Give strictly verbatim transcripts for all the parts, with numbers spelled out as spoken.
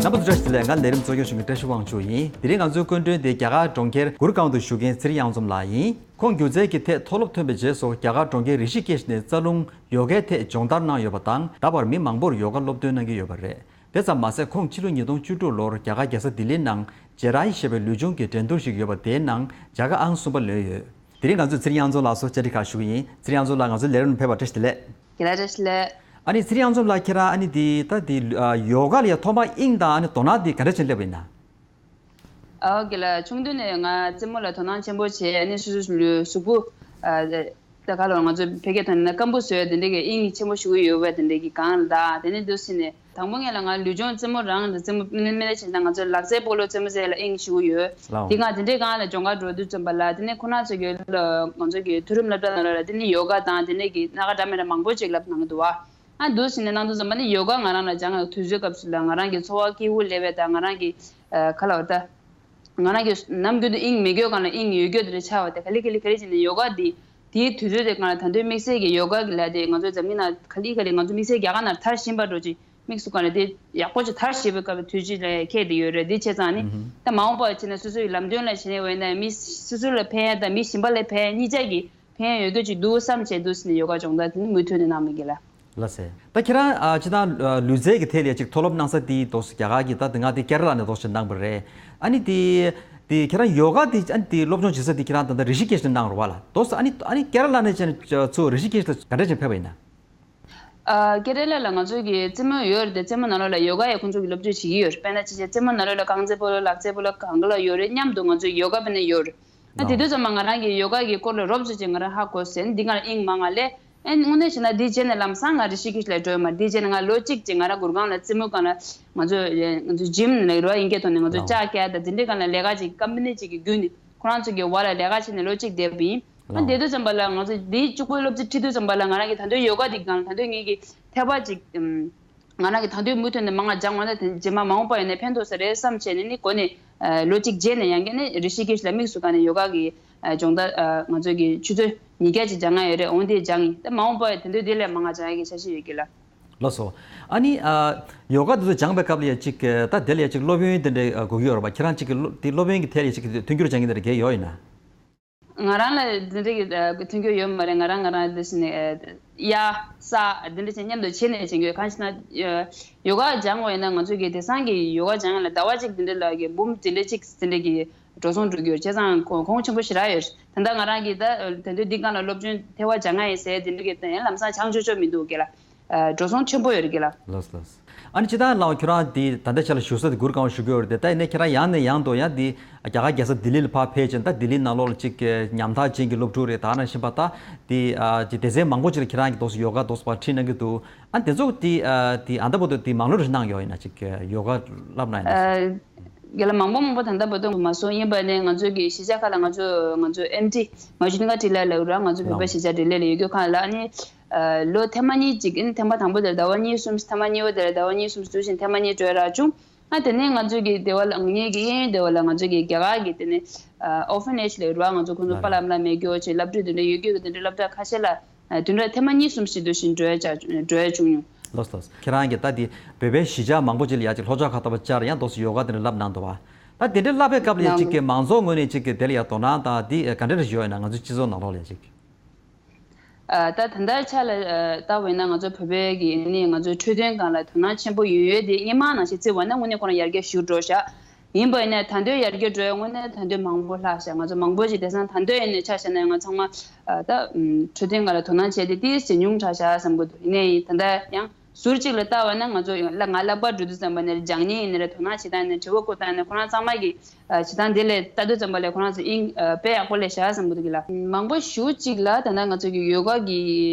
རྣམ་པ་ཚོ་བཀྲ་ཤིས་བདེ་ལེགས། ང་ལས་རིམ་གཙོ་སྐྱོང་ཞུ་མཁན་བཀྲ་ཤིས་དབང་ཕྱུག་ཡིན། དེ་རིང་ང་ཚོའི་སྐུ་མགྲོན་དེ་རྒྱ་གར་གྲོང་ཁྱེར་གུར་གང་དུ་བཞུགས་མཁན་ཚེ་རིང་གཡང་འཛོམས་ལགས་ཡིན། ཁོང་སྒྱུ་རྩལ་གྱི་ཐད་མཐོ་སློབ་ཐོན་པའི་རྗེས་སུ་རྒྱ་གར་གྲོང་ཁྱེར་རི་ཤི་ཀེཤ་ནས་རྩ་རླུང་ཡོ་གའི་ཐད་སྦྱོང་བརྡར་གནང་ཡོད་པ་དང་། ད་བར་མི་མང་པོར་ཡོ་ག་སློབ་སྟོན་གནང་གི་ཡོད་པ་རེད། དེ་ཙམ་མ་ཟད། ཁོང་ཕྱི་ལོ་ཉིས་སྟོང་བཅུ་དྲུག་ལོར་རྒྱ་གར་རྒྱལ་ས་ལྡི་ལིའི་ནང་ཇེ་རའི་ཞེས་པའི་ལུས་སྦྱོང་གི་འགྲན་བསྡུར་ཞིག་ཡོད་པ། དེའི་ནང་རྒྱལ་ཁ་ཨང་གསུམ་པ་ལོན་ཡོད། དེ་རིང་ང་ཚོས་ཚེ་རིང་གཡང་འཛོམས་ལགས་སུ་བཅར་འདྲི་ཁག་ཞུ་གི་ཡིན། ཚེ་རིང་གཡང་འཛོམས་ལགས། ང་ཚོའི་ལས་རིམ་ལ་ཕེབས་པར་བཀྲ་ཤིས་བདེ་ལེགས། རྒན་ལགས་བཀྲ་ཤིས་བདེ་ལེགས། ཨ་ནི་ཚེ་རིང་གཡང་འཛོམས་ལགས། ཁྱེད་རང་ཨ་ནི་དེ་ད་དེ་ཡོ་ག་ལ་ཡ་ཐོག་མར་དབྱིངས་དང་ཨ་ནི་དོ་སྣང་དེ་ག་འདྲ་བྱས་སླེབས་པ་ཡིན་ན། ཨོ་རྒན་ལགས། ཆུང་དུས་ནས་ང་རྩེད་མོ་ལ་དོ་སྣང་ཆེན་པོ་བྱས། ཨ་ནི་སོ་སོའི་ལུས་གཟུགས་པོ། ཨ་ད་ག་ལ་ང་ཚོ་ཕ་གིའི་ཐོག་ནས་སྐམ་པོ་བཟོས། དེ་འདྲ་གི་དབྱིངས་ཆེན་པོ་ཞུ་གི་ཡོད་པ། དེ་འདྲ་གི་སྒང་ལ་ད་དེ་ནས་འདུག་ཟེར་ནས། དང་པོ་ངས་ལ་ང་ལུས་སྦྱོང་རྩེད་མོ་རང་རྩེད་མོ་སྨན་སྨན་བྱས་ན་ང་ཚོ་ལག་རྩེད་སྤོ་ལོ་རྩེད་མོ་རྩེ་ལ་དབྱིངས་ཞུ་གི་ཡོད། ལའོ། དེ་སྒང་དེ་འདྲའི་སྒང་ལ་སྦྱོང་གར་འགྲོ་དུས་ཙམ་པ་ལ། དེ་ནས་ཁོ་རང་ཚོ་གི་ལ་ང་ཚོ་གི་མཐོ་རིམ་སློབ་གྲྭ་ནང་ལ་དེ་ནས་ཡོ་ག་དང་དེ་འདྲ་གི་སྣ་ཁ་འདྲ་མི་འདྲ་མང་པོ་ཅིག་བསླབ་གནང་གི་འདུག་བ། ཨ་འདུག་ཟེར་ནས་གནང་དུས་ཙམ་པ་ནི་ཡོ་ག་ང་རང་ལ་སྦྱང་ཡག་དུས་ཚོད་སྐབས་སུ་ལ་ང་རང་གི་འཚོ་བ་སྐྱིད་པོ་སླེབས་པ་དང་། ང་རང་གི་ཨ་ག་ལ་བ་ད། ང་རང་གི་ནམ་རྒྱུན་དུ་དབྱིངས་མེད་རྒྱུ་སྒང་ལ་དབྱིངས་ཡོད་རྒྱུ་དེ་འདྲ་ཆགས་པ་དེ། ག་ལེ་ག་ལེ་ག་ལེ་བྱས་ནས་ཡོ་ག་འདི་དེའི་དུས་ཚོད་དེ་སྒང་ལ་ད་དུང་དམིགས་བསལ་གྱི་ཡོ་ག་གི་ལ་དེ་ང་ཚོ་འཛམ་གླིང་ནང་ག་ལེ་ག་ལེ་ང་ཚོ་དམིགས་བསལ་རྒྱ་གར་ནང་དར་བཞིན་པ་འདྲ་ཅིག་དམིགས་སུ་བཀར་ནས་དེ་ཡག་པོ་ཅིག་དར་བཞིན་པའི་སྐབས་དུས་ཚོད་ལ་ཁེལ་བསྡད་ཡོད་རེད། འདི་བྱས་ཙང་ནི་ད་མ་འོངས་པ་བྱས་ན་སོ་སོའི་ལམ་སྟོན་ལ་བྱས་ནས་འོ་ན་མི་སོ་སོ་ལ་ཕན་ཡ་དང་མི་གཞན་པ་ལ་ཕན་ཡ་གཉིས་ཆ་གི་ཕན་ཡོད་རྒྱུ་ཅིག་འདུག་བསམ་བྱས་འདུག་ཟེར་ནས་ཡོ་ག་སྦྱོང་བརྡར་དེ་ནི་མུ་མཐུད་ནས་གནང་མི་དགོས་ལ། ལགས་སེ། ད་ཁྱེད་རང་ཨ་སྤྱིར་བཏང་ཨ་ལུས་རྩལ་གྱི་ཐད་ལ་ཅིག་མཐོ་སློབ་གནང་ས་དེ་ཏོག་ཙམ་རྒྱ་གར་གྱི་ད་དེ་སྔ་དེ་ཀེ་ར་ལ་ནས་ཏོག་ཙམ་གནང་བ་རེད། ཨ་ནི་དེ་དེ་ཁྱེད་རང་ཡོ་ག་དེ་ཨ་ནི་དེ་སློབ་སྦྱོང་བྱེད་ས་དེ་ཁྱེད་རང་ད་ལྟ་རི་ཤི་ཀེཤ་ནས་གནང་རོགས་ལ། ཏོག་ཙམ་ཨ་ནི་ཨ་ནི་ཀེ་ར་ལ་ནས་བྱས་ནས་ཚུར་རི་ཤི་ཀེཤ་ལ་ག་འདྲ་བྱས་ནས་ཕེབས་པ་ཡིན་ན། ཨ་ཀེ་ར་ལ་ལ་ང་ཚོ་གི་རྩེད་མོ་ཡོད་རེད་དེ། རྩེད་མོ་ནང་ལོགས་ལ་ཡོ་ག་ཡང་ཁོང་ཚོ་གི་སློབ་ཁྲིད་བྱེད་ཀྱི་ཡོད་རེད། དཔེར་ན་ཅི་བྱས་རྩེད་མོ་ནང་ལོགས་ལ་རྐང་རྩེད་སྤོ་ལོ་ལག་རྩེད་སྤོ་ལོ་གང་ག་ལ་ཡོད་རེད། མཉམ་དུ་ང་ཚོ་ཡོ་ག་དཔེར་ན་ཡོད་རེད། ཨ་དེ་དུས་ཙམ་པ་ང་རང་གི་ཡོ་ག་གི་སྐོར་ལ་རོབ་ཙམ་ཅིག་ང་རང་ཧ་གོ་ཟིན། འདི་སྒང་ལ་དབྱིངས་མང་ང་ལས། ཨེ་དངོས་གནས་བྱས་ན་འདི་བྱས་ནས་ལམ་སང་ང་རི་ཤི་ཀེཤ་ལ་འགྲོ་ཡོད་མ་རེད། འདི་བྱས་ནས་ང་ལོ་གཅིག་ཅིག་ང་རང་གུར་གང་ལ་རྩེད་མོ་སྒང་ལ་ང་ཚོ་ང་ཚོ་ཇིམ་ལ་རོ་ཨིན་སྐད་ཐོག་ནས་ང་ཚོ་ལའོ། ལྕགས་བཀལ་དང་འདི་འདྲའི་སྒང་ལ་ལས་ཀ་ཅིག་ཀམ་པ་ནི་ཅིག་གི་བརྒྱུད་ནས་ཁོ་རང་ཚོ་གི་འོག་ལ་ལས་ཀ་བྱས་ནས་ལོ་གཅིག་བསྡད་པ་ཡིན། ཨ་ལའོ། དེ་དུས་ཙམ་པ་ལ་ང་ཚོ་འདི་གཅིག་པོའི་སློབ་ཚན་ཁྲིད་དུས་ཙམ་པ་ལ་ང་རང་གི་ད་དུང་ཡོ་ག་འདི་སྒང་ལ་ད་དུང་ངེད་ཀྱི་ཐེག་པ་ཅིག་ཨམ། ང་རང་གིས་ད་དུང་མུ་མཐུད་ནས་མང་ང་སྦྱང་བ་ན་དེ་རྗེས་མ་མ་འོངས་པ་ཡིན་ན་ཕན་ཐོགས་ས་རེད་བསམ་བྱས་ནས་ནི་འགོ་ནས་ཨ་ལོ་གཅིག་རྗེས་ནས་ཡང་བསྐྱར་ནི་རི་ཤི་ཀེཤ་ལ་དམིགས་སུ་བཀར་ནས་ཡོ་ག་གི་ཨ་སྦྱོང་བརྡར་ཨ་ང་ཚོ་གི་ཆུ་ཚོད་ཉིས་བརྒྱ་ཅིག་སྦྱང་ཡ་ཡོད་རེད། འོན་ཏེ་སྦྱངས་ཡིན། ད་མ་འོངས་པ་ཡང་དེ་འདྲའི་དེ་ལས་མང་ང་སྦྱང་ཡ་གི་འཆར་གཞི་ཡོད་ཀྱི་ལ། ལགས་སོ། ཨ་ནི་ཨ་ཡོ་ག་དེ་ཚོ་སྦྱངས་པའི་སྐབས་ལ་ཡ་ཅིག་ད་དེ་ལ་ཡ་ཅིག་སློབ་ཡོན་དེ་འདྲ་དགོས་ཀྱི་ཡོད་རེད་པ། ཁྱེད་རང་ཅིག་གི་སློབ་དེ་སློབ་ཡོན་གྱི་ཐད་ལ་ཡ་ཅིག་མཐུན་འགྱུར་སྦྱང་མཁན་དེ་འདྲ་གས་ཡོད་ཡིན་ན། ང་རང་ལ་འདི་འདྲ་གི་ཨ་མཐུན་འགྱུར་ཡོད་མ་རེད། ང་རང་ང་རང་འདི་ཟེར་ནས་ཨ་གཡའ་ས་འདི་འདྲ་ཅིག་མཉམ་དུ་བྱས་ནས་བྱེད་དགོས། གང་ཞེ་ན་ཨ་ཡོ་ག་སྦྱང་བ་ཡིན་ན་ང་ཚོ་གི་དེང་སང་གི་ཡོ་ག་སྦྱང་ཡ་ལ་ཟླ་བ་གཅིག་འདི་འདྲ་ལ་གི་འབུམ་དེ་འདྲ་གཅིག་འདི་འདྲ་གི་འགྲོ་སོང་འགྲོ་གི་ཡོད། བྱས་ཙང་གོང་གོང་ཆེན་པོ་ཞེ་དྲག་ཡོད། ད་ལྟ་ང་རང་གི་ད་ད་དུང་འདི་སྒང་ལ་སློབ་སྦྱོང་ཐེག་པ་སྦྱང་ཡ་ཡིན་ཟེར་འདི་འདྲ་གི་ད་ཡང་ལམ་སང་སྦྱང་ཆོག་ཆོག་མི་འདུག་གི་ལ། ཨ་འགྲོ་སོང་ཆེན་པོ་ཡོད་རེད་གི་ལ། ལགས་ལགས། ཨ་ནི་སྤྱིར་བཏང་ལའོ་ཁྱོད་རང་འདི་ད་ལྟ་ཆ་ལ་བཞུགས་ས་དེ་གུར་གང་བ་བཞུགས་ཀྱི་ཡོད་རེད་དེ། ད་ཡིན་ནའི་ཁྱེད་རང་ཡང་ནས་ཡང་དུ་ཡང་འདི་རྒྱ་གར་རྒྱལ་ས་ལྡི་ལི་ལ་ཕར་ཕེབས་ཕྱིན། ད་ལྡི་ལི་ནང་ལོགས་ལ་ཅིག་ཉམ་ཐག་ཅན་གྱི་སློབ་ཕྲུག་རེད། ད་ནང་བཞིན་པ་ད་འདི་ཨ་ཅིག་སྡེ་ཚན་མང་པོ་ཅིག་ལ་ཁྱེད་རང་གི་ཏོག་ཙམ་ཡོ་ག་ཏོག་ཙམ་ཕར་ཁྲིད་གནང་གི་འདུག་ཨ་འདི་ཚོ་འདི་ཨ་འདི་ཨ་ད་བར་དུ་འདི་མང་ལོ་རེ་གནང་ཡོད་ཡིན་ན། ཅིག་ཡོ་ག་བསླབ་གནང་ཡིན་ན། ཨ་རྒན་ལགས་མང་པོ་མང་པོ་ད་ལྟ་བར་དུ་མ་སོང་། ཡིན་པ་ནས་ང་ཚོ་གི་གཞིས་ཆགས་ཁག་ལ་ང་ཚོ་ང་ཚོ་ཨེམ་ཊི་མ་ཞུ་ནི་ཀ་ཊི་ལ་ལ་ར་ང་ཚོ་བོད་པ་གཞིས་ཆགས་འབྲེལ་ལས་ལ་ཡོད་རྒྱུ་ཁག་ལ་ཨ་ནི་ཨ་ལོ་ཐེངས་མ་གཉིས་ཅིག་ཨ་ནི་ཐེངས་མ་དང་པོ་དེར་ཟླ་བ་གཉིས་གསུམ། ཐེངས་མ་གཉིས་པ་དེར་ཟླ་བ་གཉིས་གསུམ་དུས་ཕྱིན་ཐེངས་མ་གཉིས་འགྲོ་ཡ་རག་བྱུང་། ཨ་དེ་ནས་ང་ཚོ་གི་སྡེ་བ་ལ་ངེད་ཀྱི་གཡས་གཡོན་སྡེ་བ་ལ་ང་ཚོ་གི་རྒྱ་གར་གི་དེ་ནས་ཨོར་ཕ་ནེཇ་ལ་ཡོད་ར་ང་ཚོ་ཁོང་ཚོ་པཱ་ལགས་ལ་མེད་རྒྱུ་ཆེ་སློབ་ཕྲུག་དེ་འདྲ་ཡོད་རྒྱུ་གི་དེ་འདྲ་སློབ་གྲྭ་ཁ་ཤས་ལ། ཨ་དེ་འདྲ་ཐེངས་མ་གཉིས་གསུམ་ཞིག་འདུག་བཞིན་འགྲོ་ཡ་བྱ་འགྲོ་ཡ་བྱུང་མྱོང་། ལགས་ལགས། ཁྱེད་རང་གིས་ད་དེ་བོད་པའི་གཞིས་ཆགས་མང་པོ་ཅིག་ལ་ཡ་ཅིག་ལྷོ་ཕྱོགས་ཁ་ཐོར་བ་བཅར་ཡང་ཏོག་ཙམ་ཡོ་ག་དེ་འདྲ་བསླབ་གནང་འདུག་བ། ད་དེ་འདྲ་བསླབ་པའི་སྐབས་ལ་ཡ་ཅིག་གི་མང་ཚོགས་ངོས་ནས་ཅིག་གི་དེ་ལ་ཡ་དོ་སྣང་དང་དེ་ག་འདྲ་རེ་ཡོད་ཡོད་ན། ང་ཚོའི་སྤྱི་ཚོགས་ནང་ལོགས་ལ་ཡ་ཅིག་ཨ་ད་ད་ལྟའི་ཆ་ལ་ཨ་ལྟ་བས་ན་ང་ཚོ་བོད་པའི་གི་ནི་ང་ཚོའི་འཕྲོད་བསྟེན་སྒང་ལ་དོ་སྣང་ཆེན་པོ་ཡོད་ཡོད་དེ། སྔོན་མ་ནང་བཞིན་བརྩི་བ་ན་དངོས་གནས་ཁོ་རང་ཡར་རྒྱས་ཞེ་དྲག་འགྲོ་ཤག་ཡིན་པ་ཡིན་ན་ད་དུང་ཡར་རྒྱས་འགྲོ་ཡ་དངོས་གནས་ད་དུང་མང་པོ་ལྷག་ཤག་ང་ཚོ་མང་པོ་ཞིག་དེང་སང་ད་དུང་ཡིན་ནའི་ཆ་བཞག་ན་ང་ཚང་མ་ཨ་ད་ཨམ་འཕྲོད་བསྟེན་སྒང་ལ་དོ་སྣང་བྱས་ཏེ་ཏོག་ཙམ་ཉུང་དྲགས་ཤག་བསམ་གྱི་འདུག་ཡིན་ནའི་ད་ལྟ་ཡང་ཟུར་གཅིག་ལ་ལྟ་བ་ན་ང་ཚོ་ཡང་ལ་ང་ལབ་པ་འགྲོ་དུས་ཙམ་པ་ནས་སྦྱང་མཁན་ཡིན་ན་རེད། དོ་སྣང་བྱེད་སྟངས་ཡིན་ན། དྲི་བ་བཀོད་སྟངས་ཡིན་ན། ཁོ་རང་ཚང་མ་གི་ཨ་བྱེད་སྟངས་དེ་ལ་ལྟ་དུས་ཙམ་པ་ལ་ཁོ་རང་ཚོ་དབྱིངས་ཨ་དཔེ་ཡག་པོ་སླེབས་ཤག་བསམ་གྱི་འདུག་གི་ལ། མང་པོ་ཞེ་པོ་ཅིག་ལ་ད་ལྟ་ང་ཚོ་གི་ཡོ་ག་གི་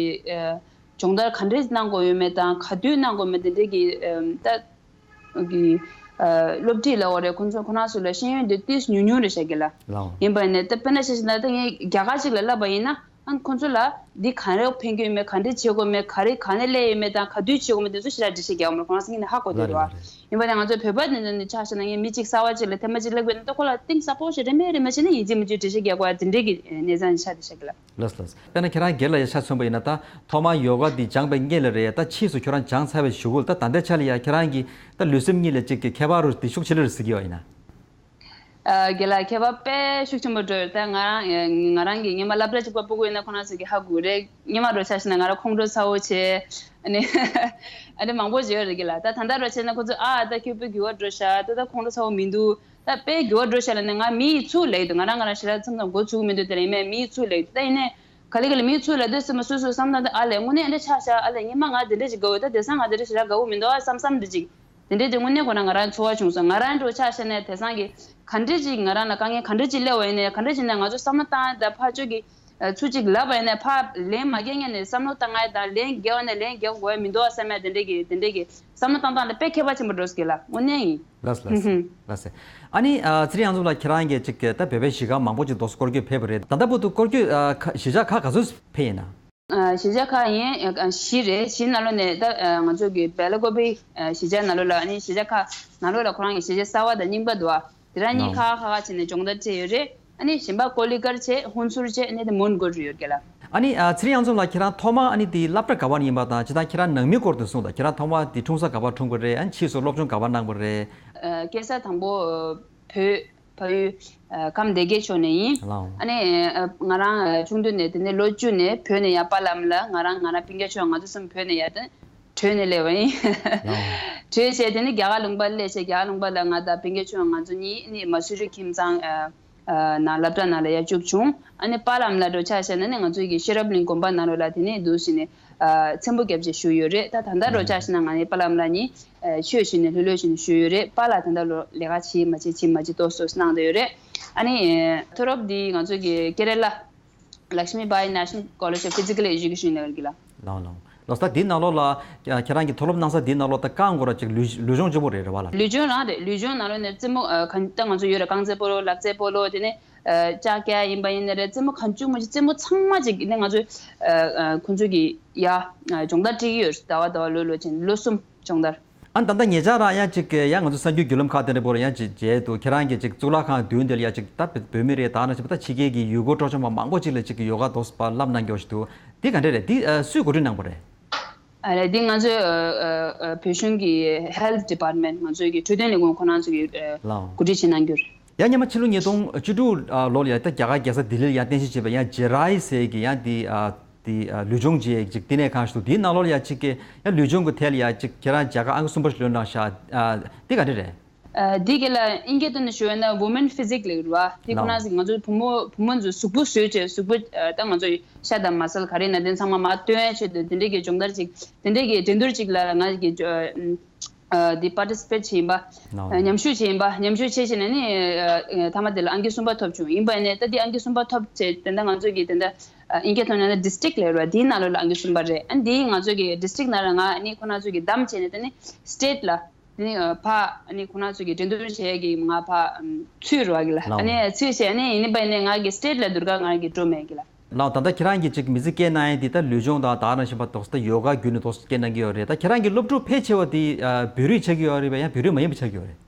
ཨ་སྦྱོང་བརྡར་ག་འདྲས་གནང་དགོས་ཡོད་མེད་དང་ག་དུས་གནང་དགོས་མེད་དེ་འདྲས་ཀྱི་ཨ་ད་གི་ཨ་སློབ་ཁྲིད་ལ་འོ་རེད། ཁོང་ཚོ་ཁོ་རང་ཚོ་ལ་ཤེས་ཡོན་དེ་ཏོག་ཙམ་ཉུང་ཉུང་རེད་ཤག་གི་ལ། ལའོ། ཡིན་པ་ཡིན་ནའི་ད་དཔེར་ན་ཆ་བཞག་ན་ད་ངས་རྒྱ་གར་ཅིག་ལ་བསླབ་པ་ཡིན་ན། ཨ་ཁོང་ཚོ་ལ་འདི་ག་རེ་ཕན་གྱི་ཡོད་མེད། ག་འདྲས་བྱེད་དགོས་མེད། ག་རེ་ག་ནས་སླེབས་ཡོད་མེད་དང་། ག་དུས་བྱེད་དགོས་མེད། དེ་ཚོ་ཞེ་དྲག་འགྲེལ་བཤད་རྒྱག་ཡོད་མ་རེད། ཁོ་རང་ཚོ་སྔོན་ནས་ཧ་གོ་བསྡད་འདུག་ཨ། ཡིན་པ་ནས་ང་ཚོ་བོད་པ་དེ་ཚོ་ནི་ཆ་བཞག་ན་ངས་མི་གཅིག་གསར་པ་གཅིག་ལ་ཐེངས་མ་གཅིག་སླེབས་དགོས་ན། ད་ཁོ་ལ་གཏིང་ཟབ་པོ་ཞིག་རེ་མེད་རེ་མ་བྱས་ནས་ཡིན་གཅིག་མིན་གཅིག་འགྲེལ་བཤད་རྒྱག་དགོས་ཡ་དེ་འདྲས་ཀྱི་གནས་སྟངས་ཆགས་བསྡད་ཤག་གི་ལ། ལགས་སོ་ལགས་སོ། དཔེར་ན་ཁྱེད་རང་སྒེར་ལ་ཡ་ཆ་མཚོན་པ་ཡིན་ན། ད་ཐོག་མར་ཡོ་ག་འདི་སྦྱངས་པའི་སྔོན་ལ་རེད། ད་ཕྱིས་སུ་ཁྱོད་རང་སྦྱངས་ཚར་བའི་གཞུག་གུ་ལ། ད་ད་ལྟའི་ཆ་ལ་ཡ་ཁྱེད་རང་གི་ད་ལུས་སེམས་གཉིས་ལ་གཅིག་གི་ཁྱད་པར་རུ་འདི་ཤུགས་ཆེ་ལེ་རུ་གཟིགས་ཀྱི་ཡོད་ཡིན་ན། ཨ་རྒན་ལགས། ཁྱད་པར་དཔེ་ཤུགས་ཆེན་པོ་འགྲོ་ཡོད། ད་ང་རང་ང་རང་གི་སྔོན་མ་སློབ་གྲྭ་གཅིག་པ་སྤུ་གུ་ཡིན་ན་ཁོ་རང་ཚོ་གི་ཧ་གོ་རེད། སྔོན་མ་རུ་ཆ་བཞག་ན་ང་རང་ཁོང་ཁྲོ་ཚ་བོ་བྱས། ཨ་ནི་ཨ་ནི་མང་པོ་བརྗོད་རེད་རྒན་ལགས། ད་ད་ལྟ་རུ་བྱས་ན་ཁོ་ཚོ་ཨ་ད་ཁྱོད་དཔེ་འགྱུར་བ་འགྲོ་ཤག་ད་ད་ཁོང་ཁྲོ་ཚ་བོ་མི་འདུག་ད་དཔེ་འགྱུར་བ་འགྲོ་ཤག་ལབ་ནས་ང་མི་ཡི་ཚུར་ལབ་ཀྱི་འདུག་ང་རང་ང་རང་ཞེ་དྲག་མཚམས་མཚམས་མགོ་ཚོས་ཀྱི་མི་འདུག་དེ་ལ་ཡིན་མིན་མི་ཡི་ཚུར་ལབ་ཀྱི་འདུག་ད་ཡིན་ནའི་ག་ལེ་ག་ལེ་མི་ཡི་ཚུར་ལབ་དུས་ཙམ་པ་སོ་སོའི་བསམ་བློ་ནང་དུ་ཨ་ལས་དངོས་གནས་ཨ་འདྲ་ཆགས་ཤག་ཨ་ལས་སྔོན་མ་ང་འདི་འདྲ་ཞིག་དགའ་བོ། ད་དེང་སང་ང་འདི་འདྲ་ཞིག་རག་དགའ་བོ་མི་འདུག་ཨ་བསམ་བསམ་འདི་ཅིག་དེ་འདྲའི་དེ་དངོས་གནས་ཁོ་ན་ང་རང་ཚོར་བ་བྱུང་སོང་། ང་རང་འགྲོ་ཆ་བཞག་ནས་དེང་སང་གི་ག་འདྲ་ཅིག་ང་རང་ལ་དཀའ་ངལ་ག་འདྲ་ཅིག་སླེབས་པ་ཡིན་ནའི་ག་འདྲ་ཅིག་ན་ང་ཚོ་བསམ་བློ་བཏང་ད་ཕར་ཕྱོགས་ཀྱི་ཚུར་ཅིག་ལབ་པ་ཡིན་ནའི་ཕར་ལན་མ་རྒྱག་མཁན་ནས་བསམ་བློ་བཏང་ང་དང་ལན་རྒྱག་པ་ནས་ལན་རྒྱག་དགོས་མི་འདུག་བསམ་ཡ་དེ་འདྲའི་གི་དེ་འདྲའི་གི་བསམ་བློ་བཏང་སྟངས་ལ་དཔེ་ཁྱད་པར་ཆེན་པོ་འགྲོ་སྲིད་ལ་དངོས་གནས་ཡིན། ལགས་སོ་ལགས་སོ་ལགས་སོ། ཨ་ནི་ཚེ་རིང་དབྱངས་འཛོམས་ལགས། ཁྱེད་རང་གིས་ཅིག་ད་བོད་པའི་གཞིས་ཀ་མང་པོ་ཅིག་འདུག་སེ་སྐོར་སྐྱོད་ཕེབས་པ་རེད། ད་ལྟ་བར་དུ་སྐོར་སྐྱོད་གཞིས་ཆགས་ཁག་ག་ཚོད་ཕེབས་ཡིན་ན། གཞིས་ཆགས་ཁག་ཡིན་བཞི་རེད། བཞི་ནང་ལོགས་ནས་ད་ང་ཚོ་གི་བེ་ལ་ཀོ་པི་གཞིས་ཆགས་ནང་ལོགས་ལ་ཨ་ནི་གཞིས་ཆགས་ཁག་ནང་ལོགས་ལ་ཁོ་རང་གི་གཞིས་ཆགས་གསར་པ་དང་རྙིང་པ་འདུག་ཨ། དེ་རང་གཉིས་ཁག་ཁག་ཁག་བྱས་ནས་སྦྱོང་བརྡར་སྤྲད་ཡོད་རེད། ཨ་ནི་གཞན་པ་ཀོ་ལི་གར་བྱས། ཧུན་སུར་བྱས། ཨ་ནི་དེ་མོན་གྷོ་རུ་ཡོད་རྒྱུ་ལ། ཨ་ནི་ཚེ་རིང་དབྱངས་འཛོམས་ལགས། ཁྱེད་རང་ཐོག་མ་ཨ་ནི་དེ་སློབ་གྲྭ་ག་པར་ཡིན་པ་དང་། སྤྱིར་བཏང་ཁྱེད་རང་ནང་མི་སྐོར་དུ་གསུངས་དང་། ཁྱེད་རང་ཐོག་མ་དེ་འཁྲུངས་ས་ག་པར་འཁྲུངས་པ་རེད། ཨ་ནི་ཕྱིས་སུ་སློབ་སྦྱོང་ག་པར་གནང་པ་རེད། སྐྱེས་ས་དང་པོ་བོད་ཕ་ཡུལ་ཨ་ཁམས་སྡེ་དགེ་ཕྱོགས་ནས་ཡིན། ལའོ། ཨ་ནི་ཨ་ང་རང་ཨ་ཆུང་དུས་ནས་དེ་ནས་ལོ་བཅུ་ནས་བོད་ནས་ཡར་པཱ་ལགས་ལ། ང་རང་ང་རང་སྤུན་ཀྱག་ཆུང་ང་ཚོ་གསུམ་བོད་ནས་ཡར་ཏེ་བྲོས་ནས་སླེབས་པ་ཡིན། ལའོ། བྲོས་བྱས་དེ་ནས་རྒྱ་གར་ལུང་པ་སླེབས་བྱས། རྒྱ་གར་ལུང་པ་ལ་ང་དང་སྤུན་ཀྱག་ཆུང་ང་ཚོ་གཉིས་ནི་མ་སུ་རི་ཁྱིམ་ཚང་ཨ་ཨ་ནང་སློབ་གྲྭ་ནང་ལ་ཡར་བཅུག་བྱུང་། ཨ་ནི་པཱ་ལགས་ལ་འགྲོ་ཆ་བྱས་ན་ནི་ང་ཚོའི་གི་ཤེས་རབ་གླིང་དགོན་པ་ནང་ལོགས་ལ་དེ་ནས་འདུག་སེ་ནས་ཨ་ཚེམ་བུ་བརྒྱབ་བྱས་བཞུགས་ཡོད་རེད། ད་ད་ལྟ་འགྲོ་ཆ་བྱས་ན་ང་ནི་པཱ་ལགས་ལ་ནི་ཨ་ཆོས་ཞུས་ནས་ལྷོད་ལྷོད་བྱས་ནས་བཞུགས་ཡོད་རེད། པཱ་ལགས་ད་ལྟ་ལོ་ལས་ཀ་བྱེད་མ་བྱེད་བྱེད་མ་བྱེད་ཏོག་ཙམ་གནང་བསྡད་ཡོད་རེད། ཨ་ནི་ཨ་མཐོ་སློབ་འདི་ང་ཚོའི་གི་ཀེ་ར་ལ་Lakshmi Bai National College of Physical Education ལབ་ཀྱི་ལ། ལགས་ལགས། ལགས་སོ། ད་འདི་ནང་ལོགས་ལ་ཁྱེད་རང་གིས་མཐོ་སློབ་གནང་ས་འདི་ནང་ལོགས་ད་རྐང་འཁོར་ཅིག་ལུས་ལུས་སྦྱོང་ལྗིད་པོ་རེད། རེད་བ་ལ། ལུས་སྦྱོང་རང་རེད། ལུས་སྦྱོང་ནང་ལོགས་ནས་རྩེད་མོ་ཨ་གང་ལྟར་ང་ཚོ་ཡོད་རེད། རྐང་རྩེད་སྤོ་ལོ། ལག་རྩེད་སྤོ་ལོ། དེ་ནས་ཨ་ལྕགས་རྒྱག་ཡིན་པ་ཡིན་ན་རེད། རྩེད་མོ་གང་བྱུང་མ་བྱུང་རྩེད་མོ་ཚང་མ་ཅིག་ནས་ང་ཚོ་ཨ་ཨ་ཁོང་ཚོ་གི་ཡ་ཨ་སྦྱོང་བརྡར་སྤྲད་ཀྱི་ཡོད་རེད། ཟླ་བ་ཟླ་བ་ལོ་ལོ་བྱས་ནས་ལོ་གསུམ་སྦྱོང་བརྡར། ཨ་ད་ལྟ་ཉེ་ཆར་རང་ཡང་ཅིག་ཡང་ང་ཚོ་གསར་འགྱུར་བརྒྱུད་ལམ་ཁག་དེ་འདྲ་པོ་ལ་ཡང་ཅིག་མཇལ་འདུག་ཁྱེད་རང་གིས་ཅིག་གཙུག་ལག་ཁང་མདུན་དེ་ལ་ཡང་ཅིག་ད་བོད་མི་རེད། ད་ནང་བཞིན་པ་ད་ཕྱི་རྒྱལ་གྱི་ཡུལ་སྐོར་སྤྲོ་འཆམ་པ་མང་པོ་ཅིག་ལ་ཅིག་ཡོ་ག་ཏོག་ཙམ་བསླབ་གནང་རྒྱུ་ཞིག་འདུག་འདི་ག་འདྲ་རེད། འདི་ཨ་སུས་གོ་སྒྲིག་གནང་པ་རེད། ཨ་རེད། འདི་ང་ཚོའི་ཨ་ཨ་བོད་གཞུང་གི་Health Department ང་ཚོའི་གི་འཕྲོད་བསྟེན་ལས་ཁུངས་ཁོ་རང་ཚོ་གིས་ཨ་ལའོ། གོ་སྒྲིག་བྱེད་གནང་རྒྱུ་རེད། ཡང་སྔོན་མ་ཕྱི་ལོ་ཉིས་སྟོང་བཅུ་དྲུག་ལོ་ལ་ཡང་ད་རྒྱ་གར་རྒྱལ་ས་ལྡི་ལིར་ཡང་རྟེན་གཞི་བྱས་པའི་ཡང་ཇེ་རའི་ཟེར་གྱི་ཡང་འདི་ཨ་དེ་ཨ་ལུས་སྦྱོང་བྱེད་ཅིག་བསྟི་གནས་ཁང་ཞིག་འདུག་དེའི་ནང་ལོགས་ལ་ཡ་གཅིག་གི་ཡ་ལུས་སྦྱོང་གི་ཐད་ལ་ཡ་གཅིག་ཁྱེད་རང་མཇལ་ཁ་ཨང་ཀི་གསུམ་པ་ཞིག་ལོན་གནང་ཤག་ཨ་འདི་ག་འདྲ་རེད། ཨ་འདི་ག་ལ་ཨིན་སྐད་ཐོག་ནས་ཞུ་བ་ན་Women Physique ལབ་རེད་བ། དེ་ཁོ་ལའོ། རང་ཚོ་ང་ཚོ་བུ་མོ་བུ་མོ་ཚོ་གཟུགས་པོ་བཟོས་བྱས་གཟུགས་པོ་ཨ་ད་ང་ཚོ་ཤ་དང་མ་སལ་ག་རེ་ན་དེ་ཚང་མ་མར་སྟོན་ཡ་ཆེད་དུ་དེ་འདྲས་ཀྱི་སྦྱོང་བརྡར་ཅིག་དེ་འདྲས་ཀྱི་འགྲན་བསྡུར་ཅིག་ལ་ང་གི་ཨ་འདི་participate་བྱས་ཡིན་པ། ལའོ། ཉམས་ཞུགས་བྱས་ཡིན་པ། ཉམས་ཞུགས་བྱས་བྱས་ནས་ནི་ཨ་མཐའ་མ་དེ་ལ་ཨང་ཀི་གསུམ་པ་ཐོབ་བྱུང་། ཡིན་པ་ནས་ད་འདི་ཨང་ཀི་གསུམ་པ་ཐོབ་བྱས་དེ་འདྲ་ང་ཚོ་གི་དེ་འདྲ་ཨ་ཨིན་སྐད་ཐོག་ནས་ན་district་level་རེད་བ། དེའི་ནང་ལོགས་ལ་ཨང་ཀི་གསུམ་པ་རེད། ཨ་འདིའི་ང་ཚོ་གི་district་ནང་ལ་ང་ནི་ཁོ་རང་ཚོ་གི་བདམས་བྱས་ནས་དེ་ནི་state་ལ་དེ་ནི་ཨ་ཕ་ནི་ཁོ་རང་ཚོ་གི་འགྲན་བསྡུར་བྱེད་ཡས་ཀྱི་ང་ཕ་ཨམ་ཚུད་རེད་བ་གི་ལ། ལའོ། ཨ་ནི་ཚུད་བྱས་ནི་ཡིན་པ་ནི་ང་གི་state་ལ་བསྡུར་ག་ང་གི་འགྲོ་མེད་གི་ལ། ལགས། ད་ལྟ་ཁྱེད་རང་གིས་ཅིག་མི་ཚེ་སྐྱེལ་གནང་ཡས་འདི་ད་ལུས་སྦྱོང་དང་ད་ག་ནང་བཞིན་པ་ཏོག་ཙམ་ད་ཡོ་ག་བརྒྱུད་ནས་ཏོག་ཙམ་སྐྱེལ་གནང་གི་ཡོད་རེད། ད་ཁྱེད་རང་གི་སློབ་ཕྲུག་ཕལ་ཆེ་བ་འདི་ཨ་བོད་རིགས་ཆགས་ཀྱི་ཡོད་རེད་པས། ཡང་བོད་རིགས་མ་ཡིན་པ་ཆགས་ཀྱི་ཡོད་རེད།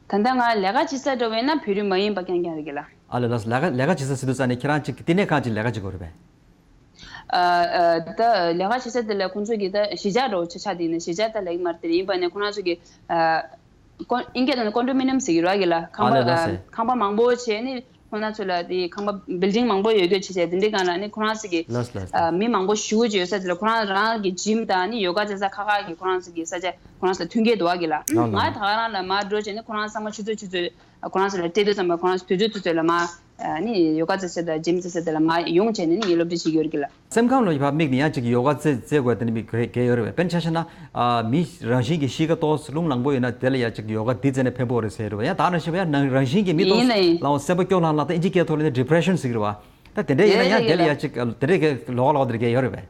ད་ལྟ་ང་ལས་ཀ་བྱེད་ས་འགྲོ་བས་ན་བོད་རིགས་མ་ཡིན་པ་རྐྱང་རྐྱང་རེད་གི་ལ། ཨ་ལས་ལགས། ལས་ཀ་ལས་ཀ་བྱེད་ས་ཟེར་དུས་ཙ་ནས་ཁྱེད་རང་ཅིག་བསྟི་གནས་ཁང་ཅིག་ལས་ཀ་བྱེད་ཀྱི་ཡོད་རེད་པས། ཨ་ཨ་ད་ལས་ཀ་བྱེད་ས་དེ་ལ་ཁོང་ཚོ་གི་ད་གཞིས་ཆགས་འགྲོ་ཆ་ཆ་དེ་ཡིན་ན་གཞིས་ཆགས་ད་ལས་ཀ་མ་རེད་དེ། ཡིན་པ་ནས་ཁོང་རང་ཚོ་གི་ཨ་ཀོན་ཨིན་སྐད་ཐོག་ནས་condominium་ཟེར་གྱི་རེད་གི་ལ། ཁང་པ་ཨ་ལས་ལགས་སེ། ཁང་པ་མང་པོ་བྱས་ནི་ཁོང་རང་ཚོ་ལ་དེ་ཁང་པ་building་མང་པོ་ཡོད་རྒྱུ་བྱས་བྱས་དེ་འདྲའི་སྒང་ལ་ནི་ཁོང་རང་ཚོ་གི་ལགས་ལགས། ཨ་མི་མང་པོ་བཞུགས་ཡོད་ས་དེ་ལ་ཁོ་རང་རང་གི་gym་དང་ནི་ཡོ་ག་བྱེད་ས་ཁག་ཁག་གི་ཁོ་རང་ཚོ་གི་ས་ཆ་ཁོ་རང་ཚོ་ལ་མཐུན་རྐྱེན་འདུག་གི་ལ། ལགས་ལགས། ང་ད་ག་རང་ལ་མར་འགྲོ་བྱས་ནི་ཁོ་རང་ཚང་མ་ཆུ་ཚོད་ཆུ་ཚོད་ཁོ་རང་ཚོ་ལ་སྤྲད་དུས་ཙམ་པ་ཁོ་རང་ཚོ་དུས་ཚོད་དུས་ཚོད་ལ་མར་ཨ་ནི་ཡོ་ག་རྩེད་ས་དང་gym་རྩེད་ས་དེ་ལ་མར་ཡོང་བྱས་ནས་ནི་ངས་སློབ་ཁྲིད་བྱེད་ཀྱི་ཡོད་རེད་གི་ལ། སེམས་ཁམས་ལ་ཕར་དམིགས་ནས་ཡང་ཅིག་ཡོ་ག་རྩེད་རྩེད་དགོས་དེ་ནི་མི་གལ་གལ་ཡོད་རེད་པས། དཔེར་ན་ཆ་བཞག་ན་ཨ་མི་རང་བཞིན་གྱི་གཤིས་ཀ་ཏོག་ཙམ་རླུང་ལངས་པོ་ཡོད་ན་དེ་ལ་ཡང་ཅིག་ཡོ་ག་འདི་རྩེད་ནས་ཕན་པོ་རེད་ཟེར་རེད་པས། ཡང་ད་ནང་བཞིན་པ་ཡང་ནང་རང་བཞིན་གྱི་མི་ཏོག་ཙམ་ཡིན་ན་ཡིན། ལའོ་སེམས་པ་སྐྱོ་ལྷང་ལྷང་དང་ཨིན་ཇི་སྐད་ཐོག་ལ་ནི་depression་ཟེར་གི་རེད་པ། ད་དེ་འདྲ་ཡིན་ན་ཡང་རེད་དེ་ལ་རེད་ཡང་ཅིག་དེ་འདྲའི་གི་ལོགས་ཀ་ལོགས་དེ་འདྲ་གལ་ཡོད་རེད་པས།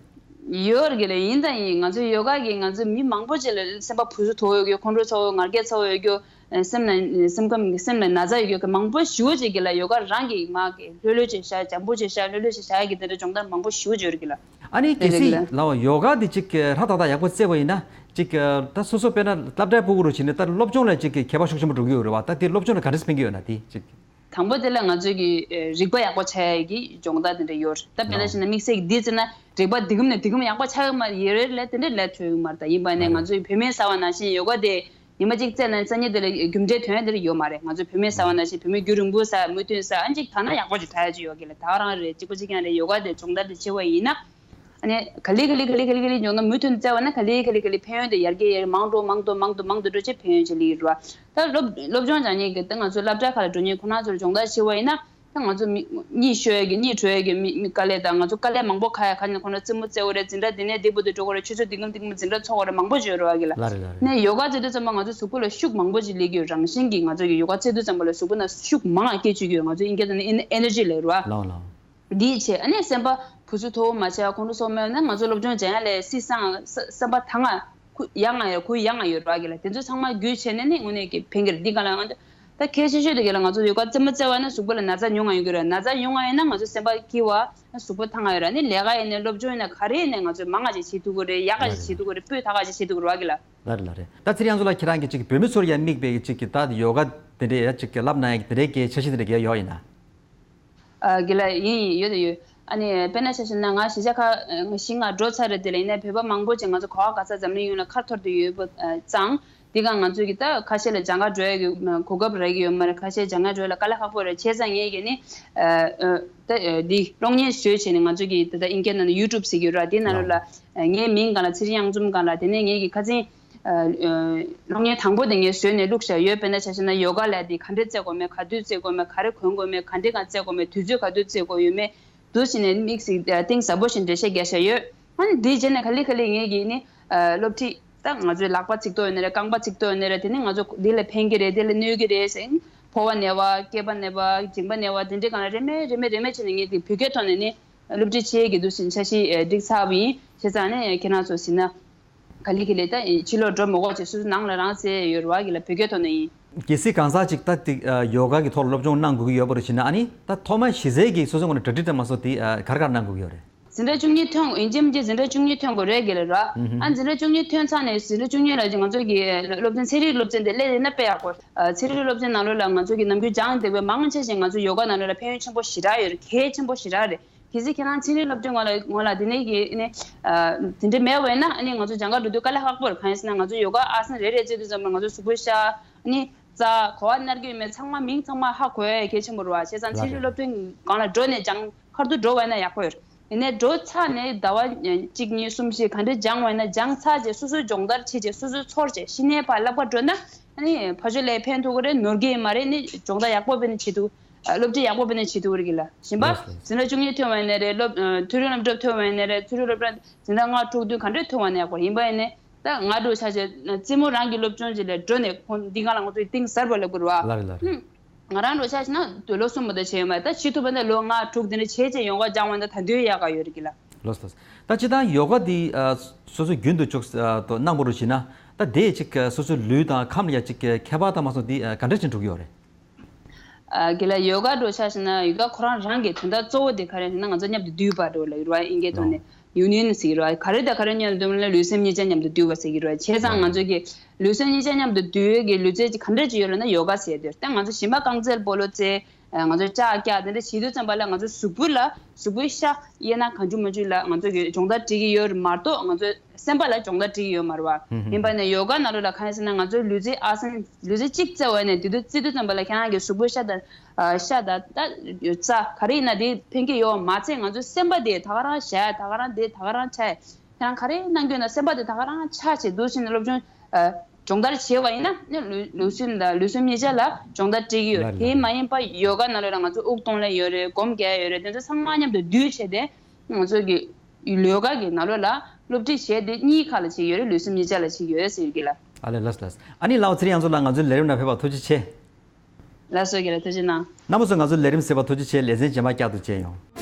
ཡོད་རེད་གི་ལ། ཡིན་དང་ཡིན། ང་ཚོའི་ཡོ་ག་གིས་ང་ཚོ་མི་མང་པོ་ཅིག་ལ་སེམས་པ་ཕུ་སུ་དོག་ཡོད་རྒྱུ། ཁོང་ཁྲོ་ཚ་བོ་ངར་སྐད་ཚ་བོ་ཡོད་རྒྱུ། ཨ་སེམས་ལ་སེམས་ཁམས་ཀྱི་སེམས་ལ་ན་ཚ་ཡོད་མཁན་མང་པོ་ཞེ་པོ་ཅིག་གི་ལ་ཡོ་ག་རང་གི་མ་གི་ལྷོད་ལྷོད་ཅིག་བཞག་འཇམ་པོ་ཅིག་བཞག་ལྷོད་ལྷོད་ཅིག་བཞག་གི་དེ་འདྲ་སྦྱོང་བརྡར་མང་པོ་ཞེ་པོ་ཅིག་ཡོད་རེད་གི་ལ། ཨ་ནི་རེད་གལ་རེད་གི་ལ། སྲིད་ལའོ་ཡོ་ག་འདི་ཅིག་ཧྲ་ཏག་ཏག་ཡག་པོ་རྩེ་བ་ཡིན་ན་ཅིག་ད་སོ་སོ་དཔེར་ན་སློབ་གྲྭའི་སྤུ་གུ་རུ་བྱས་ནས་ད་སློབ་སྦྱོང་ལ་ཅིག་གི་ཁྱད་པར་ཤུགས་ཆེན་པོ་འགྲོ་གི་ཡོད་རེད་བ། ད་དེ་སློབ་སྦྱོང་ལ་ག་འདྲས་ཕན་གི་ཡོད་ན་དེ་ཅིག་དང་པོ་དེ་ལ་ང་ཚོས་ཀྱི་ཨེ་རིག་པ་ཡག་པོ་ཆགས་ཡག་གི་སྦྱོང་བརྡར་དེ་འདྲ་ཡོད་རེད། ད་དཔེར་ན་ལའོ་བྱས་ན་དམིགས་བསལ་གྱི་འདི་བརྩིས་ན་རིག་པ་འདི་གམ་ནས་འདི་གམ་ཡག་པོ་ཆགས་ཡོད་མ་ཡོད་རེད་ལས་དེ་འདྲ་ལས་ཐོས་ཡོད་མ་རེད། ད་ཡིན་པ་ནས་ང་ཚོའི་བོད་མིའི་རྩ་བ་ནང་བཞིན་ཡོ་ག་དེ་ཉི་མ་གཅིག་རྩེས་ན་སང་ཉིན་དེ་ལ་རྒྱུ་འབྲས་ཐོན་ཡག་དེ་འདྲ་ཡོད་མ་རེད། ང་ཚོའི་བོད་མིའི་རྩ་བ་ནང་བཞིན་བོད་མི་རྒྱུན་རིང་པོ་ཟ་མུ་མཐུད་ཟ་ཨ་ཅིག་ད་ན་ཡག་པོ་ཅིག་ད་ཡག་ཅིག་ཡོད་གི་ལ། ད་ག་རང་རེད། གཅིག་པ་གཅིག་རྐྱང་རེད། ཡོ་ག་དེ་སྦྱོང་བརྡར་དེ་བྱེད་པ་ཡིན་ན། ཨ་ནི་ག་ལེ་ག་ལེ་ག་ལེ་ག་ལེ་ག་ལེ་སྦྱོང་ན་མུ་མཐུད་བཙལ་བ་ན་ག་ལེ་ག་ལེ་ག་ལེ་ཕན་ཡོན་དེ་ཡར་རྒྱས་ཡར་མང་དུ་མང་དུ་མང་དུ་མང་དུ་འགྲོ་ཆེད་ཕན་ཡོན་ཆེ་ལེ་ཡོད་རེད་བ། ད་སློབ་སློབ་སྦྱོང་སྦྱང་མཁན་གྱི་ད་ང་ཚོ་སློབ་གྲྭ་ཁག་ལ་འགྲོ་མཁན་ཁོ་རང་ཚོར་སྦྱོང་བརྡར་བྱེད་པ་ཡིན་ན་ད་ང་ཚོ་མི་གཉིད་ཤོར་ཡག་གི་གཉིད་བྲོ་ཡག་གི་མི་མི་དཀའ་ལས་དང་ང་ཚོ་དཀའ་ལས་མང་པོ་ཁག་ཡག་ཁ་ནས་ཁོ་རང་རྩེད་མོ་རྩེ་དགོས་རེད། འཛིན་གྲྭ་འདི་ནས་འདི་བར་དུ་འགྲོ་དགོས་རེད། ཆུ་ཚོད་འདི་གམ་འདི་གམ་འཛིན་གྲྭ་འཚོགས་དགོས་རེད། མང་པོ་ཅིག་ཡོད་རེད་བ་གི་ལ། ལ་རེད་ལ་རེད། ནས་ཡོ་ག་རྩེ་དུས་ཙམ་པ་ང་ཚོ་གཟུགས་པོ་ལ་ཤུགས་མང་པོ་ཅིག་སླེབས་ཀྱི་ཡོད། རང་བཞིན་གྱིས་ང་ཚོ་གི་ཡོ་ག་རྩེ་དུས་ཙམ་པ་ལ་གཟུགས་པོ་ནང་ཤུགས་མང་ང་སྐྱེ་བཅུག་གི་ཡོད། ང་ཚོ་ཨིན་སྐད་ཐོག་ནས་ཨེ་ནར་ཇི་ལབ་རེད་བ། ལའོ་ལའོ། འདིའི་ཆེད་ཨ་ནི་སེམས་པ་བུ་ཚུགས་མཐོ་པོ་མ་བྱས་ཁོང་ཁྲོ་སོགས་མེད་ན་ང་ཚོ་སློབ་སྦྱོང་སྦྱང་ཡ་ལས་སི་སང་ས་སེམས་པ་ཐང་ང་ཁུ་ཡ་ང་ཡོད་ཁུ་ཡ་ང་ཡོད་ར་གི་ལ། དེ་ཚོ་ཚང་མ་རྒྱུས་ཆེ་ནས་ནི་དངོས་གནས་ཀྱི་ཕན་གི་རེད། འདི་ག་ལ་ང་ཚོ་ད་གལ་ཆེ་ཤོས་དེ་ག་ལ་ང་ཚོ་ཡོ་ག་རྩེད་མོ་རྩེ་བ་ན་གཟུགས་པོ་ལ་ན་ཚ་ཉུང་ང་ཡོང་གི་རེད། ན་ཚ་ཉུང་ང་ཡོད་ན་ང་ཚོ་སེམས་པ་སྐྱིད་བ་ན་གཟུགས་པོ་ཐང་ང་ཡོད་ར། ནི་ལས་ཀ་ཡིན་ནའི་སློབ་སྦྱོང་ཡིན་ན་ག་རེ་ཡིན་ནའི་ང་ཚོ་མང་ང་ཅིག་བྱེད་ཐུབ་གི་རེད། ཡག་ག་ཅིག་བྱེད་ཐུབ་གི་རེད། སྤུས་དག་ག་ཅིག་བྱེད་ཐུབ་གི་རེད་བ་གི་ལ། ལ་རེད་ལ་རེད། ད་ཚེ་རིང་ཚོ་ལ་ཁྱེད་རང་གི་ཅིག་བོད་མི་ཚོར་ཡང་དམིགས་པའི་ཅིག་གི་ད་ཡོ་ག་དེ་འདྲའི་ཡ་ཅིག་གི་བསླབ་གནང་ཡ་གི་དེ་འདྲའི་གི་འཆར་གཞི་དེ་འདྲ་གི་ཡོད་ཡིན་ན། ཨ་དགེ་ལགས། ཡིན་ཡིན་ཡོད་དང་ཡོད། ཨ་ནི་དཔེར་ན་ཆ་བཞག་ན་ང་གཞིས་ཆགས་ཁག་ང་གཞིས་ང་འགྲོ་ཚར་རེད། དེ་ལ་ཡིན་ན་བོད་པ་མང་པོ་ཅིག་ང་ཚོ་གོ་བ་ག་ས་འཛམ་གླིང་ཡོངས་ལ་ཁ་འཐོར་དུ་ཡོད་པ་ཙང་། འདི་ག་ང་ཚོས་ཀྱི་ད་ཁ་ཤས་ལ་སྦྱང་ག་འགྲོ་ཡ་གི་གོ་སྐབས་རག་གི་ཡོད་མ་རེད། ཁ་ཤས་སྦྱང་ག་འགྲོ་ཡ་ལ་དཀའ་ལས་ཁག་པོ་རེད། བྱས་ཙང་ངས་ཀྱི་ནི་ད་འདི་གློག་བརྙན་བཟོས་བྱས་ནས་ང་ཚོས་ཀྱི་ད་ལྟ་ཨིན་སྐད་ནང་ནས་ཡུ་ཊུབ་ཟེར་གྱི་ཡོད་ར། དེ་ནང་ལོགས་ལ་ངའི་མིང་སྒང་ལ་ཚེ་རིང་གཡང་འཛོམས་སྒང་ལ་དེ་ནས་ངས་ཀྱི་ཁ་སང་གློག་བརྙན་དང་པོ་དེ་ངས་བཟོས་ནས་བླུགས་བཞག་ཡོད། དཔེར་ན་ཆ་བཞག་ན་ཡོ་ག་ལབ་དེ་ག་འདྲས་རྩེ་དགོས་མེད། ག་དུས་རྩེ་དགོས་མེད། ག་རེ་གོན་དགོས་མེད། ག་འདྲས་སྒང་རྩེ་དགོས་མེད། དུས་ཚོད་ག་དུས་རྩེ་དགོས་ཡོད་མེད། འདུག་བྱས་ནས་དམིགས་བསལ་གཏིང་ཟབ་པོ་ཞིག་འགྲེལ་བཤད་རྒྱག་བཞག་ཡོད། ཨ་ནི་འདིའི་རྗེས་ནས་ག་ལེ་ག་ལེ་ངས་ཀྱིས་ནི་སློབ་ཁྲིད་ད་ང་ཚོའི་ལག་པ་ཚིགས་ཐོ་ཡོད་ནི་རེད། རྐང་པ་ཚིགས་ཐོ་ཡོད་ནི་རེད། དེ་ནི་ང་ཚོ་འདི་ལ་ཕན་གྱི་རེད། འདི་ལ་གནོད་ཀྱི་རེད་ཟེར། ཕོ་བ་ན་བ། སྐེད་པ་ན་བ། མཇིང་པ་ན་བ། དེ་འདྲའི་སྒང་ལ་རེ་མེད་རེ་མེད་རེ་མེད་བྱས་ནས་ངས་དེ་བོད་སྐད་ཐོག་ནས་ནི་སློབ་ཁྲིད་བྱེད་ཀྱི་འདུག་ཟེར་འཆར་གཞི་བསྒྲིགས་ཚར་བ་ཡིན། བྱས་ཙང་ནི་ཁྱེད་རང་ཚོ་ཟིན་ན། ག་ལེ་ག་ལེ་ད་ཕྱི་ལོགས་འགྲོ་མི་དགོས་བྱས་སོ་སོ་ནང་ལ་རང་བཙལ་ཡོད་རེད་བ་གི་ལ། བོད་སྐད་ཐོག་ནས་ཡིན། གལ་སྲིད་གང་ཟག་ཅིག་ད་ཏིག་ཡོ་ག་གི་ཐོག་ལ་སློབ་སྦྱོང་གནང་དགོས་ཀྱི་ཡོད་པ་རེད་བྱས་ན། ཨ་ནི་ད་ཐོག་མ་གཞི་རྩའི་གི་སོ་སོའི་ངོས་ནས་གྲ་སྒྲིག་དང་མ་སོགས་དེ་ག་རེ་ག་རེ་གནང་དགོས་ཀྱི་ཡོད་རེད། འཛིན་གྲྭ་བཅུ་གཉིས་ཐོན་ཡིན་གཅིག་མིན་གཅིག་འཛིན་གྲྭ་བཅུ་གཉིས་ཐོན་དགོས་རེད་གི་ལ་ར། ཨ་འཛིན་གྲྭ་བཅུ་གཉིས་ཐོན་ཚར་ནས་འཛིན་གྲྭ་བཅུ་གཉིས་ལ་ང་ཚོ་གི་སློབ་ཚན་ཚན་རིག་སློབ་ཚན་དེ་སླེབས་ཡིན་ན་དཔེ་ཡག་པོ། ཚན་རིག་སློབ་ཚན་ནང་ལོགས་ལ་ང་ཚོ་གི་ནམ་རྒྱུན་སྦྱང་བསྡད་པའི་མང་ཆེ་ཞིག་ང་ཚོ་ཡོ་ག་ནང་ལོགས་ལ་ཕན་ཡོན་ཆེན་པོ་ཞེ་དྲག་ཡོད་རེད། གལ་ཆེན་པོ་ཞེ་དྲག་རེད། གལ་སྲིད་ཁྱེད་རང་ཚན་རིག་སློབ་གྲྭའི་ངོས་ལ་ངོས་ལ་དེ་ནས་ཀྱི་ནི་དེ་འདྲ་མེད་པ་ཡིན་ན། ཨ་ནི་ང་ཚོ་སྦྱང་ག་འགྲོ་དུས་དཀའ་ལས་ཁག་པོ་རེད། གང་ཡིན་ཟེར་ན་ང་ཚོ་ཡོ་ག་ཨ་སན་རེ་རེ་རྩེ་དུས་ཙམ་པ་ང་ཚོ་གཟུགས་པོ་ཤ་ཨ་ནི་རྩ་གོ་བ་མནར་གྱི་ཡོད་མེད་ཚང་མ་མིང་ཚང་མ་ཧ་གོ་ཡ་གལ་ཆེན་པོ་རེད་བ། བྱས་ཙང་ཚན་རིག་སློབ་གྲྭའི་སྒང་ལ་འགྲོ་ནས་སྦྱང་ཁར་དུ་འགྲོ་བ་ཡིན་ན་ཡག་པོ་ཡོད་རེད། ཡིན་ནའི་འགྲོ་ཚར་ནས་ཟླ་བ་གཅིག་གཉིས་གསུམ་བཞི་ག་འདྲ་སྦྱང་བ་ཡིན་ན་སྦྱང་ཚར་རྗེས་སོ་སོའི་སྦྱོང་བརྡར་བྱས་རྗེས་སོ་སོའི་ཚོར་རྗེས་གཞི་ནས་ཕར་བསླབ་ག་འགྲོ་ན་ཨ་ནི་ཕར་ཕྱོགས་ལ་ཕན་ཐོགས་ཀྱི་རེད། ནོར་གྱི་མ་རེད། ནི་སྦྱོང་བརྡར་ཡག་པོ་བྱས་ནས་བྱེད་ཐུབ། སློབ་ཁྲིད་ཡག་པོ་བྱས་ནས་བྱེད་ཐུབ་རེད་གི་ལ། གཞན་པ་ལགས་སོ། འཛིན་གྲྭ་བཅུ་གཉིས་ཐོན་པ་ཡིན་ནའི་རེད། སློབ་མཐོ་རིམ་སློབ་གྲྭ་ཐོན་པ་ཡིན་ནའི་རེད། མཐོ་རིམ་སློབ་གྲྭ་འཛིན་གྲྭ་ལྔ་དྲུག་བདུན་ག་འདྲས་ཐོན་པ་ཡིན་ནའི་ཡག་པོ། ཡིན་པ་ཡིན་ནའི་ད་ང་འདྲ་བོ་ཆ་བཞག་ན་རྩེད་མོ་རང་གི་སློབ་སྦྱོང་ཅིག་ལ་འགྲོ་ནས་ཁོང་འདི་སྒང་ལ་ང་ཚོ་གཏིང་ཟབ་པོ་སླེབས་དགོས་རེད་བ། ལགས་རེད་ལགས་རེད། ཧུམ། ང་རང་འདྲ་བོ་ཆ་བཞག་ན་དུས་ལོ་གསུམ་པ་དང་བྱས་ཡོད་མ་རེད། ད་བྱེད་ཐུབ་པ་ན་ལོ་ལྔ་དྲུག་འདི་འདྲ་བྱས་བྱས་ཡོང་ག་སྦྱང་བ་ན་ད་དུང་ཡག་ག་ཡོད་རེད་གི་ལ། ལགས་སོ། ད་སྤྱིར་བཏང་ཡོ་ག་འདི་སོ་སོ་རྒྱུན་དུ་ཅིག་གནང་བ་རུ་བྱས་ན། ད་དེ་ཅིག་སོ་སོའི་ལུས་དང་ཁམས་ལ་ཡ་ཅིག་ཁྱད་པར་དང་མ་སོགས་འདི་ག་འདྲ་ཅིག་འགྲོ་གི་ཡོད་རེད། ཨ་གི་ལ་ཡོ་ག་འདྲ་བོ་ཆ་བཞག་ན་ཡོ་ག་ཁོ་རང་རང་གི་དོན་དག་གཙོ་བོ་དེ་ག་རེ་ཟེར་ན་ང་ཚོ་མཉམ་དུ་འདུས་པ་འདྲ་བོ་ལ་ཡོད་རེད་བ། ཨིན་སྐད་ཐོག་ནས་ཡུ་ནི་ཡན་ཟེར་གི་རེད་བ། ག་རེ་དང་ག་རེ་མཉམ་དུ་འདུས་ན་ལུས་སེམས་གཉིས་ཆ་མཉམ་དུ་འདུས་པ་ཟེར་གི་རེད་བ། བྱས་ཙང་ང་ཚོ་གི་ལུས་སེམས་གཉིས་ཆ་མཉམ་དུ་འདུས་ཡོད་ཀྱི་ལུས་རྩལ་ཅིག་ག་འདྲ་ཅིག་ཡོད་རེད་ན་ཡོ་ག་ཟེར་དེ་རེད། ད་ང་ཚོ་གཞན་པ་རྐང་རྩེད་སྤོ་ལོ་རྩེད། ང་ཚོ་ལྕགས་བཀྱག་དེ་འདྲ་བྱེད་དུས་ཙམ་པ་ལ་ང་ཚོ་གཟུགས་པོ་ལ་གཟུགས་པོའི་ཤ་དབྱེ་ན་གང་བྱུང་མང་བྱུང་ལ་ང་ཚོ་གི་སྦྱོང་བརྡར་སྤྲད་ཀྱི་ཡོད་རེད་མ་གཏོགས། ང་ཚོ་སེམས་པ་ལ་སྦྱོང་བརྡར་སྤྲད་ཀྱི་ཡོད་མ་རེད་བ། ཡིན་པ་ནས་ཡོ་ག་ནང་ལོགས་ལ་གང་ཡིན་ཟེར་ན་ང་ཚོའི་ལུས་རྩལ་ཨ་སན་ལུས་རྩལ་གཅིག་རྩེ་བ་ནས་དེ་དུས་རྩེ་དུས་ཙམ་པ་ལ་ཁྱེད་རང་གི་གཟུགས་པོའི་ཤ་དང་ཤ་དང་ད་རྩ་ག་རེ་ཡིན་ན་དེ་ཕན་གྱི་ཡོད་མ་ཚད། ང་ཚོའི་སེམས་པ་དེ་ད་ག་རང་ཞ་ཡ་ད་ག་རང་དེ་ད་ག་རང་ཆ་ཡ། ཁྱེད་རང་ག་རེ་གནང་རྒྱུ་ན་སེམས་པ་དེ་ད་ག་རང་ཆ་བྱེད་འདུག་ཟེར་ནས་སློབ་སྦྱོང་སྦྱོང་བརྡར་བྱས་པ་ཡིན་ན་ནི་ལུས་ལུས་སེམས་དང་ལུས་སེམས་གཉིས་ཆ་ལ་སྦྱོང་བརྡར་སྤྲད་ཀྱི་ཡོད། ལགས་རེད། དེ་མ་ཡིན་པ་ཡོ་ག་ནང་ལོགས་ལ་ང་ཚོ་དབུགས་གཏོང་ལེན་ཡོད་རེད། སྒོམ་རྒྱག་ཡོད་རེད། དེ་ཚོ་ཚང་མ་མཉམ་དུ་འདུས་བྱས་ཏེ་ང་ཚོ་གི་ཡོ་ག་གི་ནང་ལོགས་ལ་སློབ་ཁྲིད་བྱས་ཏེ་གཉིས་ཁ་ལ་བྱེད་ཀྱི་ཡོད་རེད། ལུས་སེམས་གཉིས་ཆ་ལ་བྱེད་ཀྱི་ཡོད་རེད་ཟེར་གྱི་ལ། ཨ་ལས་ལགས་ལགས། ཨ་ནི་ལགས་འོ་ཚེ་རིང་ཚོ་ལགས་ང་ཚོའི་ལས་རིམ་ནང་ཕེབས་པར་ཐུགས་རྗེ་ཆེ། ལགས་སོ་རྒན་ལགས་ཐུགས་རྗེ་གནང་། རྣམ་པ་ཚོ་ང་ཚོའི་ལས་རིམ་གཟིགས་པར་ཐུགས་རྗེ་ཆེ། ལེ་ཚན་རྗེས་མ་བསྐྱར་དུ་མཇལ་ཡོང་།